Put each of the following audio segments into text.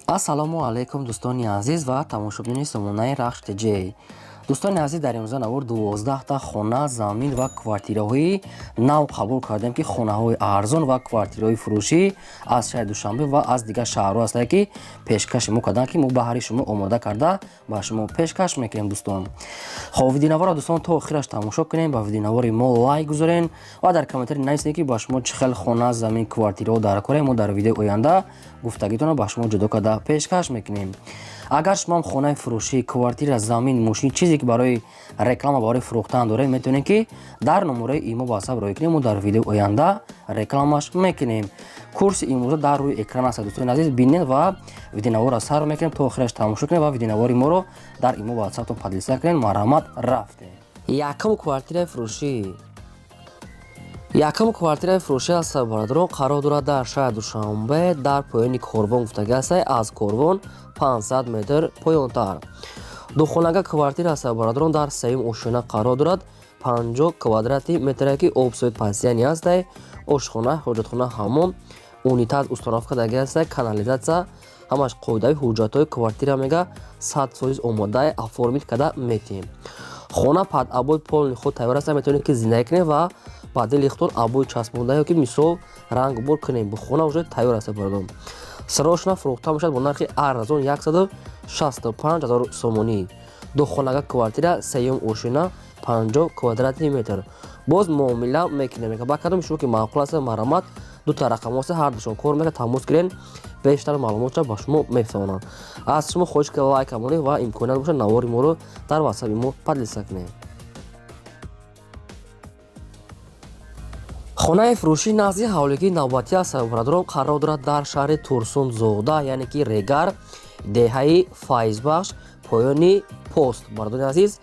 Ассалому алайкум, дӯстони азиз ва тамошобинони сомонаи Рахш ТЖ. Дӯстони азиз, дар имрӯза навор 12та хона, замин ва квартираҳои нав қабул кардем, ки хонаҳои арзон ва квартираҳои фурӯшӣ аз шаҳри Душанбе ва аз дигар шаҳрҳо ҳастанд, ки пешкаши мо карданд, ки мо баҳри шумо омода карда ба шумо пешкаш мекунем, дӯстон. Хоб, видеонаворро, дӯстон, то охираш тамошо кунем, ба видеонавори мо лайк гузорен ва дар комментарий нависед, ки ба шумо чӣ хел хона, замин, квартираҳо дар кора. Мо дар видеои оянда гуфтагитонро ба шумо ҷудо карда пешкаш мекунем. Агар шумоам хонаи фурӯшӣ, квартира, замин, мошин, чизе ки барои реклама, барои фурӯхтан доред, метавонед, ки дар номерои имо ватсап роҳӣ кунем, мо дар видеои оянда рекламаш мекунем. Курси имрӯза дар рӯи экран аст, дӯстони азиз, бинед ва видеонаворро сар мекунем, то охираш тамошо кунем ва видеонавори моро дар имо ватсаптон поделиться кунед. Марҳамат, рафтем. Якум квартираи фурӯшӣ. Якум квартираи фурӯшӣ аст, бародарон, қарор дорад дар шаҳри Душанбе, дар поёни Корвон гуфтагӣ аст, аз Корвон 500 метр поёнтар. Духонага квартира аст, бародарон, дар сеюм ошёна қарор дорад, 50 квадрати метре, ки об, свет постоянный ҳастай, ошхона, ҳоҷатхона, ҳаммом, унитаз установка даги ҳастай, канализатсия ҳамаш қоидави. Ҳуҷҷатҳои квартира, мега, 100% омодаи, оформить карда метиҳем. Хона под обои полный худ тайёр аст, метавонед, ки зиндагӣ кунед ва ба дили худтон обои часпонда ё ки мисол рангбор кунем. Хона уже тайёр аст, бародарон. Срочно фурӯхта мешавад бо нархи арзон, 165 ҳазор сомонӣ. Духонага квартира, сеюм ошёна, 50 квадратный метр. Боз муомила мекунем. Ба кадоми шумо ки маъқул аст, марҳамат, дута рақам ҳаст, ҳардушон кор мекунад, тамос гирен, бештар маълумотша ба шумо мефаҳмонанд. Аз шумо хоҳиш, ки лайк монед ва имконият бошад, навори моро дар ватсапи мо поделиться кунед. Хонаи фурӯшӣ назди ҳавлигии навбатӣ аст, бародарон, қарор дорад дар шаҳри Турсунзода, яъне ки Регар, деҳаи Файзбахш, поёни пост. Бародарони азиз,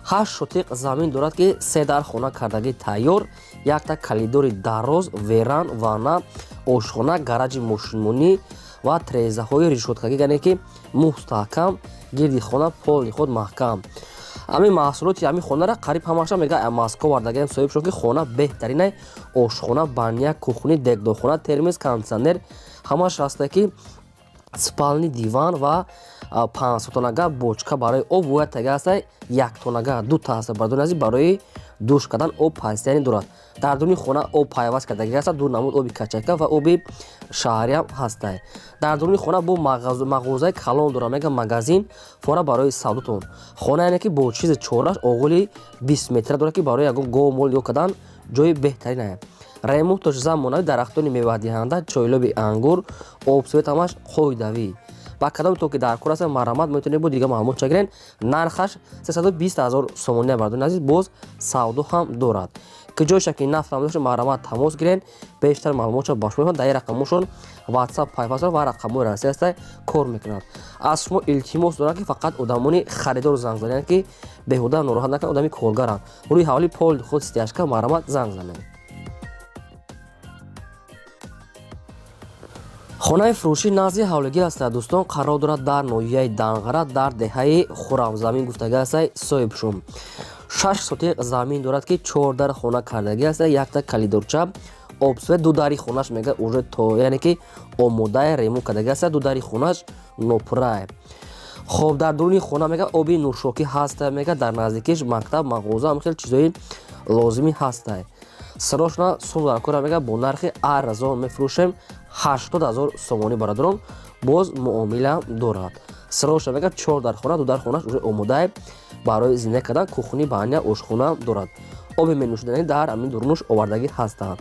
8 шотиқ замин дорад, ки се дар хона кардагӣ тайёр, якта калидори дароз, веран, ванна, ошхона, гараҷи мошинмонӣ ва трезаҳои решёткагӣ, яъне ки мустаҳкам, гирди хона полный худ маҳкам. Ҳамин маҳсулоти ҳамин хонара қариб ҳамаша, мега, Москва вардагаем соҳиб шуд, ки хона беҳтаринай: ошхона, баня, кухни, дегдонхона, термос, кондитсионер ҳамаш ҳаста, ки спальный, диван ва 500-тонага бочка барои об бояд тага ҳаста, яктонага дута ҳаста, бародарони азиз, барои душ кардан об постоянный дорад. Дар дуни хона об пайваст кардагӣ ҳаста, ду намуд оби качака ва оби шаҳриам ҳастай. Дар дуруни хона бо мағозаи калон дорад, мега, магазин фора барои савдотон. Хона, яъне ки бо чизи чораш оғули 20 метра дорад, ки барои ягон гов, мол ё кардан ҷои беҳтаринае. Ремонтош замонави, дарахтони мевадиҳанда, чойлоби ангур, об, свет ҳамаш қоидавӣ. Ба кадоме то ки дар кор аст, марҳамат, метавонед бо дига маълумот чагирен. Нархаш 320 ҳазор сомонӣ, бародарони азиз, боз савдо ҳам дорад. Ки ҷойша ки нафт ҳам дошта, марҳамат, тамос гирен, бештар маълумотшо ба шумо. Дар рақамошон ватсап пайваст ва рақамҳои Россия ҳаста, кор мекунад. Аз шумо илтимос дорам, ки фақат одамони харидор занг занед, ки беҳуда нороҳат накунад одами коргаранд. Рӯи ҳавли пол худ стяжка, марҳамат, занг занед. Хонаи фурӯшӣ назди ҳавлигӣ аст, дӯстон, қарор дорад дар ноҳияи Данғара, дар деҳаи Хурамзамин гуфтагӣ аст, соҳибшум. 6 сотиқ замин дорад, ки чор дар хона кардагӣ аст, якта калидорча, об, свет, ду дари хонаш, мега, уже то яъне ки омодаи ремонт кардагӣ аст, ду дари хонаш нопуррае. Хоб, дар дуруни хона, мега, оби нӯшокӣ ҳаста, мега, дар наздикиш мактаб, мағоза, ҳам хел чизои лозимӣ ҳастай. Срочно сум дар кора, мега, бо нархи арзон мефурӯшем, 80 ҳазор сомонӣ, бародарон, боз муомила дорад. Срочно, мега, чор дар хона, ду дар хонаш уже омодае барои зиндагӣ кардан, кухни, баня, ошхона дорад, оби менӯшиданӣ дар ҳамин дурунуш овардагӣ ҳастанд.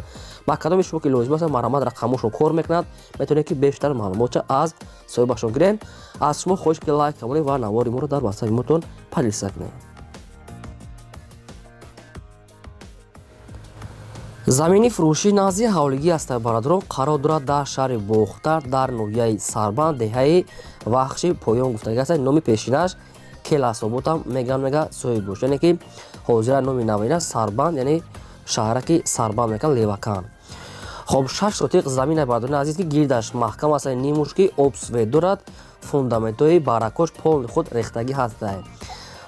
Ба кадоми шумо ки лозим аст, марҳамат, рақамошон кор мекунад, метавонед, ки бештар маълумотша аз соҳибашон гирен. Аз шумо хоҳиш, ки лайк камонед ва навори моро дар ватсапи мотон поделиться кунед. Замини фурӯшӣ назди ҳавлигӣ аст, бародарон, қарор дорад дар шаҳри Бохтар, дар ноҳияи Сарбанд, деҳаи Вахши поён гуфтагӣ аст. Номи пешинаш Келасоботам меган, мега, соҳиб бош, яъне ки ҳозира номи навина Сарбанд, яъне шаҳраки Сарбанд мекан, Левакан. Хоб, 6 сотиқ замина, бародарони азиз, ки гирдаш маҳкам аст, нимуш ки об, свет дорад, фундаментҳои баракош полный худ рехтагӣ ҳастай.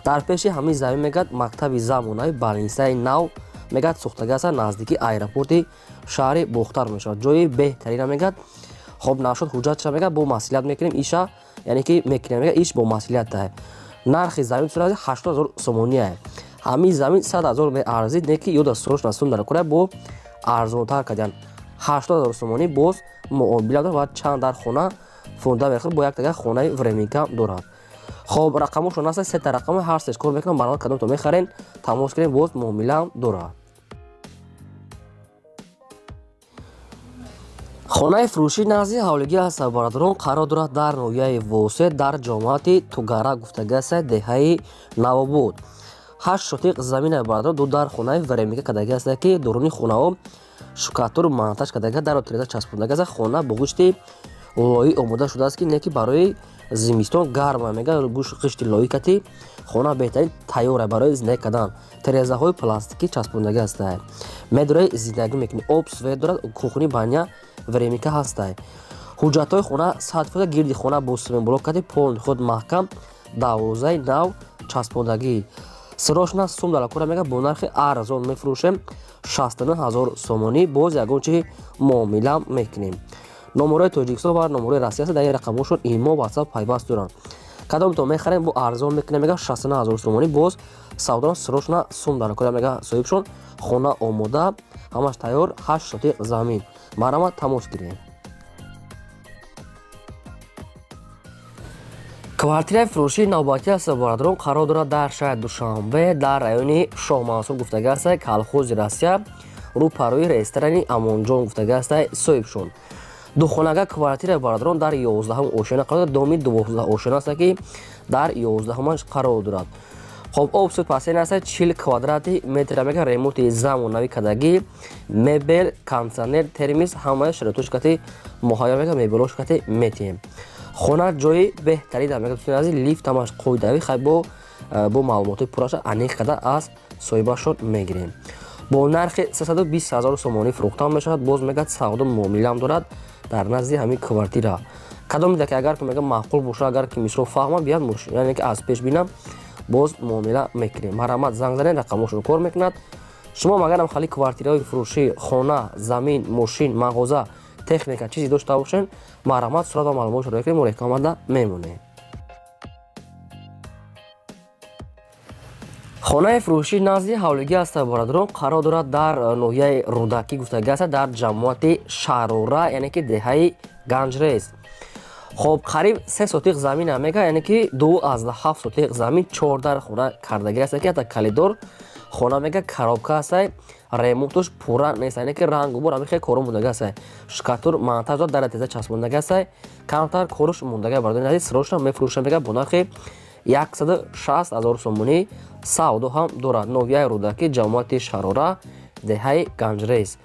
Дар пеши ҳамин замин, мегӯяд, мактаби замонави, больницаи нав, мегӯяд, сохтагӣ аст, наздики аэропорти шаҳри Бохтар мешавад, ҷои беҳтарина, мегӯяд. Хоб, нашуд, ҳуҷҷатша мега бо масъулият мекунем, иша, яъне ки мекунем, мега иш бо масъулият. Нархи замин сурати 80 000 сомоние. Ҳамин замин 100 000 меарзид, не ки ёда срочно сум дар кора бо арзонтар кардиян. 80 000 сомонӣ боз муомила дорад ва чанд дар хона фунда мехӯрад, бо як тага хонаи временка дорад. Хоб, рақамошон аст, сета рақами, ҳар сеш кор мекунам. Барномаи кадомто мехарен, тамос кунем, боз муомилаам дорад. Хонаи фурӯшӣ назди ҳавлигӣ аст, бародарон, қарор дорад дар ноҳияи Восе, дар ҷамоати Тугара гуфтагиаст, деҳаи Навобод. 8 сотиқ замина, бародарон, ду дар хонаи временка кардагӣ аст, ки дуруни хонаҳо штукатур монтаж кардага, даро тиреза часпондага аст. Хона бо гӯшти лоӣ омода шудааст, ки не ки барои зимистон гарма, мега гӯшти лоӣ кати хона беҳтарин тайёра барои зиндагӣ кардан. Терезаҳои пластикӣ часпондагӣ ҳастанд. Медорӣ, зиндагӣ мекунӣ, об, свет дорад, кухни, баня временка ҳастай. Ҳуҷҷатҳои хона 100%. Гирди хона бо цементблок кати полный худ маҳкам, дарвозаи нав часпондагӣ. Срочно сум дар кора, мега бо нархи арзон мефурӯшем, 69 000 сомонӣ, боз ягон чи муомила мекунем. Номерои Тоҷикистон ва номерои Россия аст, дар ин рақамҳошон имо, ватсап пайваст доранд. Кадомто мехарем, бо арзон мекунем, мега 69 000 сомонӣ, боз савдон, срочно сум дар кора, мега соҳибшон. Хона омода, ҳамаш тайёр, 8 сотиқ замин. Марҳамат, тамос гирем. Квартираи фурӯшии навбатӣ аст, бародарон, қарор дорад дар шаҳри Душанбе, дар райони Шоҳмансур гуфтага аст, колхози Россия, рӯпарӯи ресторани Амонҷон гуфтага аст соҳибшон. Духонага квартира, бародарон, дар 11-ум ошёна қарор дорад, доми 12 ошёна аст, ки дар 11-умаш қарор дорад. Хоб, об суд пасен аст, 40 квадрати метр, мега ремонти замонавӣ кардагӣ, мебел, кондиционер, термис, ҳамаи шароитош кати муҳайё, мега мебелош кати метиҳем. Хона ҷои беҳтарин, мега дӯстони азиз, лифт ҳамаш қоидавӣ. Хай, бо маълумоти пурраша аниқ карда аз соҳибашон мегирем. Бо нархи 320 000 сомонӣ фурӯхта мешавад. Боз мегӯяд, савдо муомилаам дорад дар назди ҳамин квартира. Кадом ки агар ки мега маъқул боша, агар ки мисол фаҳма биёд, яъне ки аз пеш бинам, боз муомила мекунем. Марҳамат, занг занед, рақамҳошон кор мекунад. Шумо магарам хали квартираҳои фурӯшӣ, хона, замин, мошин, мағоза, техника, чизе дошта бошед, марҳамат, сурат ва маълумотшро роя кунед, мо рекламада мемонем. Хонаи фурӯшӣ назди ҳавлигӣ аст, бародарон, қарор дорад дар ноҳияи Рӯдакӣ гуфтагӣ аст, дар ҷамоати Шарора, яъне ки деҳаи Ганҷрез. Хоб, қариб 3 сотиқ замина, мега, яъне ки 2,7 сотиқ замин, чор дар хона кардагӣ аст, ки ҳатта калидор хона, мега коробка аст, ремонтуш пурра нест, яъне ки рангу бор ҳамин хел коро мондагӣ аст, штукатур монтаж дорад, дара теза часпондагӣ аст, камтар коруш мондагӣ. Бародари азиз, срочно мефурӯшам, мега бо нархи 160 000 сомонӣ, савдо ҳам дорад. Ноҳияи Рӯдакӣ, ҷамоати Шарора, деҳаи Ганҷрез.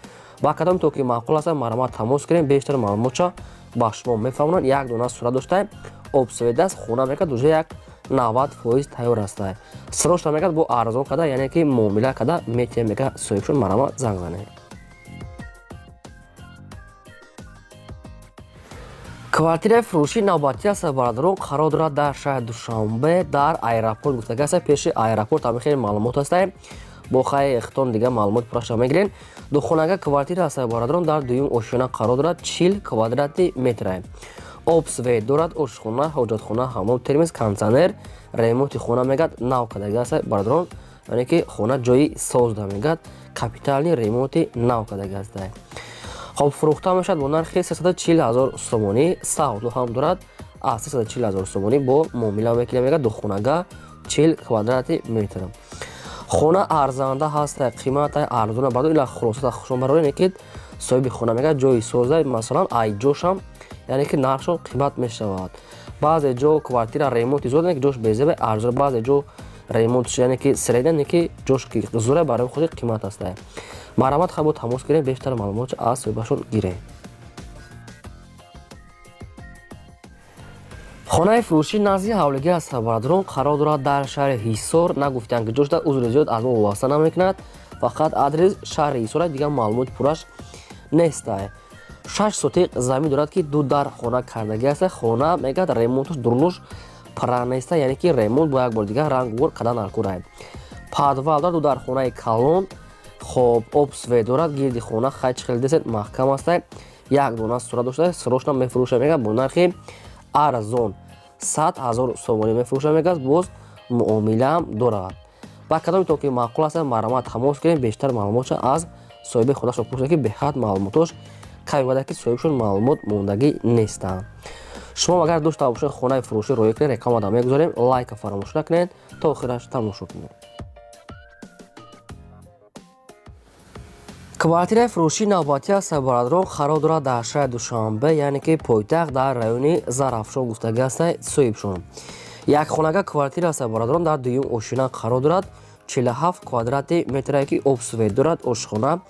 Ва кадом то ки маъқул аст, марҳамат, тамос кунем, бештар маълумотша ба шумо мефаҳмонанд. Як дона сурат дошта, об, свет аст. Хона мекард уже як 90% тайёр аст. Срочно мекард бо арзон карда, яъне ки муомила карда метиҳем, мека соҳибшон. Марҳамат, занг занед. Квартираи фурӯшии навбатӣ аст, бародарон, қарор дорад дар шаҳри Душанбе, дар аэропорт гуфтагӣ аст, пеши аэропорт. Ҳамин хеле маълумот аст, бо хай хитон дига маълумот пурраша мегирем. Духонага квартира аст, бародарон, дар дуюм ошёна қарор дорад, 40 квадрати метра, об, свет дорад, ошхона, ҳоҷатхона, ҳамом, термис, кондиционер. Ремонти хона мегӯяд нав кардагӣ аст, бародарон, яъне ки хона ҷои созда, мегӯяд капитальный ремонти нав кардагӣ аст. Хоб, фурӯхта мешавад бо нархи 340 000 сомонӣ, савдо ҳам дорад. Аз 340 000 сомонӣ бо муомила мекунем, мегӯяд духонага, 40 квадрати метр. Хона арзанда ҳаст, қимата арзона баъд ила хулосата хушон барорем, ки соҳиби хона мегӯяд ҷои соза, масалан, ай ҷошам, яъне ки нархшон қимат мешавад. Баъзе ҷо квартира ремонти зуд, ки ҷош безеба, арзон, баъзе ҷо ремонтш, яъне ки средня, яъне ки ҷош ки зура, барои худи қимат аст. Марҳамат, хабо тамос гирем, бештар маълумот аз соҳибашон гирем. Хонаи фурӯшӣ назди ҳавлигӣ аст, бародарон, қарор дорад дар шаҳри Ҳисор. Нагуфтиям ки ҷошда, узри зиёд, аз мо вобаста намекунад, фақат адрес шаҳри Ҳисор, дигар маълумоти пурраш нестай. 6 сотиқ замин дорад, ки ду дар хона кардагӣ аст. Хона мегӯяд ремонтуш дурнуш пурра неста, яъне ки ремонт бо як бор дигар рангувор кардан наркурай. Подвал дорад, ду дар хонаи калон. Хоб, об, свет дорад, гирди хона хай чӣ хел десед маҳкам аст. Як дона сурат дошта, срочно мефурӯша мега бо нархи арзон, 100 000 сомонӣ мефурӯша мега, боз муомилаам дорад. Ба кадоме то ки маъқул аст, марҳамат, тамос гирем. Бештар маълумотша аз соҳиби худашро пурсед, ки беҳад маълумотош каме бада, ки соҳибшон маълумот мондагӣ нестанд. Шумо агар дошта бошед, хонаи фурӯшӣ роя кунед, рекламада мегузорем. Лайка фаромӯш накунед, то охираш тамошо кунед. Квартираи фурӯшии навбатӣ аст, бародарон, қарор дорад дар шаҳри Душанбе, яъне ки пойтахт, дар райони Зарафшон гуфтагӣ аст соҳибшон. Якхонага квартира аст, бародарон, дар дуюм ошина қарор дорад, 47 квадрати метрае ки обсвет дорад, ошхона,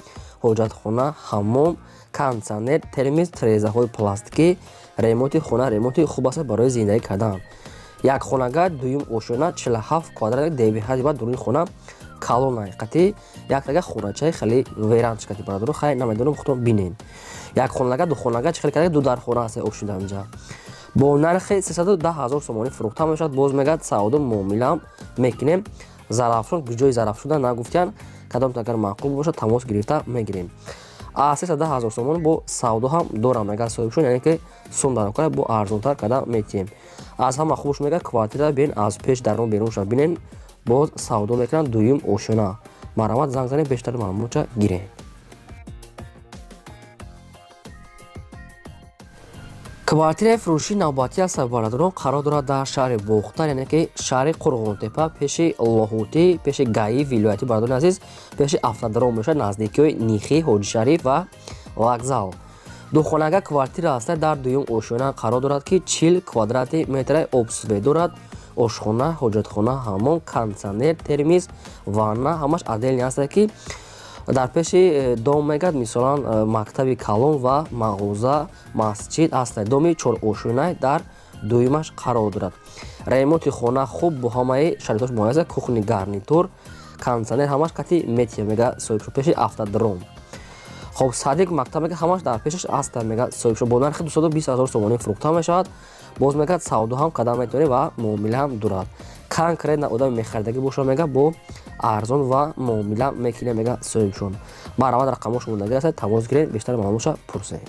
ҳоҷатхона, ҳаммом, кондитсионер, термиз, тирезаҳои пластикӣ. Ремонти хона ремонти хуб аст барои зиндагӣ кардан. Якхонага, дуюм ошона, 47 квадрат, дебиҳади ба дуруни хона калон ҳақиқати, яктага хоначаи хеле веранчкати, бародарон, хай намедонам, худтон бинен. Як хонага, ду хонага чӣ хеле карда, ду дархона аст обшида инҷа. Бо нархи 310 000 сомонӣ фурӯхта мешавад. Боз мегӯяд, савдо муомилаам мекунем. Зарафшон, ҷои Зарафшуда нагуфтиян. Кадом агар маъқул бошад, тамос гирифта мегирем. А 310 000 сомон бо савдо ҳам дорам, мегӯяд соҳибшон, яъне ки сум дарокара бо арзонтар карда метиҳем. Аз ҳама хубш мегӯяд, квартира бин, аз пеш дарон берун шав, бинен, боз савдо мекунанд, дуюм ошона. Марҳамат, занг занед, бештар маълумотша гирем. Квартираи фурӯшии навбатӣ аст, бародарон, қарор дорад дар шаҳри Бохтар, яъне ки шаҳри Қурғонтепа, пеши Лоҳутӣ, пеши ГАИ вилоятӣ, бародарони азиз, пеши автодром мешавад, наздикиҳои Нихи, Ҳоҷишариф ва вокзал. Духонага квартира аст, дар дуюм ошёна қарор дорад, ки 40 квадрати метраи обсвет дорад, ошхона, ҳоҷатхона, ҳаммом, кондитсионер, термиз, ванна, ҳамаш отдельный аст, ки дар пеши дом мегӯяд, мисолан, мактаби калон ва мағоза, масҷид аст. Доми чорошӯнай дар дуюмаш қарор дорад. Ремонти хона хуб, бо ҳамаи шароитош муайян аст, кухни гарнитур, кондитсионер, ҳамаш кати метия, мега соҳибшо, пеши автодром. Хоб, садик, мактаб, мега, ҳамаш дар пешаш аст, мега соҳибшо. Бо нархи 220 000 сомонӣ фурӯхта мешавад. Боз мегӯяд, савдо ҳам карда метавонем ва муомила ҳам дорад. Конкретно одами мехаридагӣ боша, мега, бо арзон ва муомила мекунем, мега соҳибшон. Марҳамат, рақамҳошо мондагӣ аст, тамос гиред, бештар маълумотша пурсед.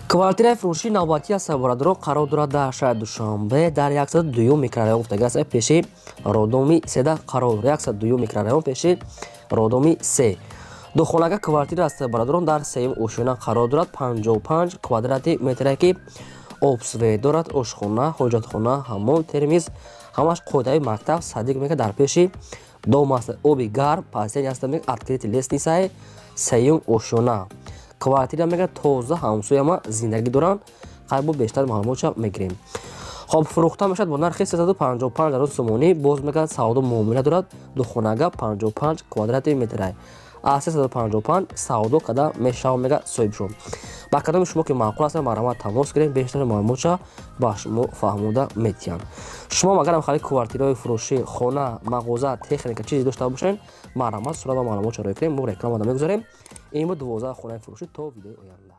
Квартираи фурӯшии навбатӣ аст, бародарон, қарор дорад дар шаҳри Душанбе, дар 102 микрорайон гуфтагӣ аст, пеши родоми седа қарор дорад, 102 микрорайон, пеши родоми се. Духонага квартира аст, бародарон, дар сеюм ошёна қарор дорад, 55 квадрати метре ки обсвет дорад, ошхона, ҳоҷатхона, ҳаммом, термиз, ҳамаш қоидаи мактаб, садик, мега, дар пеши дом аст, оби гарм, бассейн аст, мега, открытый лестницаи, сеюм ошёна. Квартира, мега, тоза, ҳамсояма зиндагӣ доранд. Қайбо бештар маълумотша мегирем. Хоб, фурӯхта мешавад бо нархи 355 000 сомонӣ. Боз мегӯяд, савдо муомила дорад. Духонага, 55 квадрати метрай, аз 355 савдо карда мешавад, мега соҳибшон. Ба кадоми шумо ки маъқул аст, марҳамат, тамос гирем, бештар маълумотша ба шумо фаҳмода метиҳанд. Шумо агарам хали квартираҳои фурӯшӣ, хона, мағоза, техника, чизе дошта бошед, марҳамат, сурат ва маълумотша роя кунем, мо рекламада мегузорем. Ин буд 12 хонаи фурӯшӣ. То видеои оянда.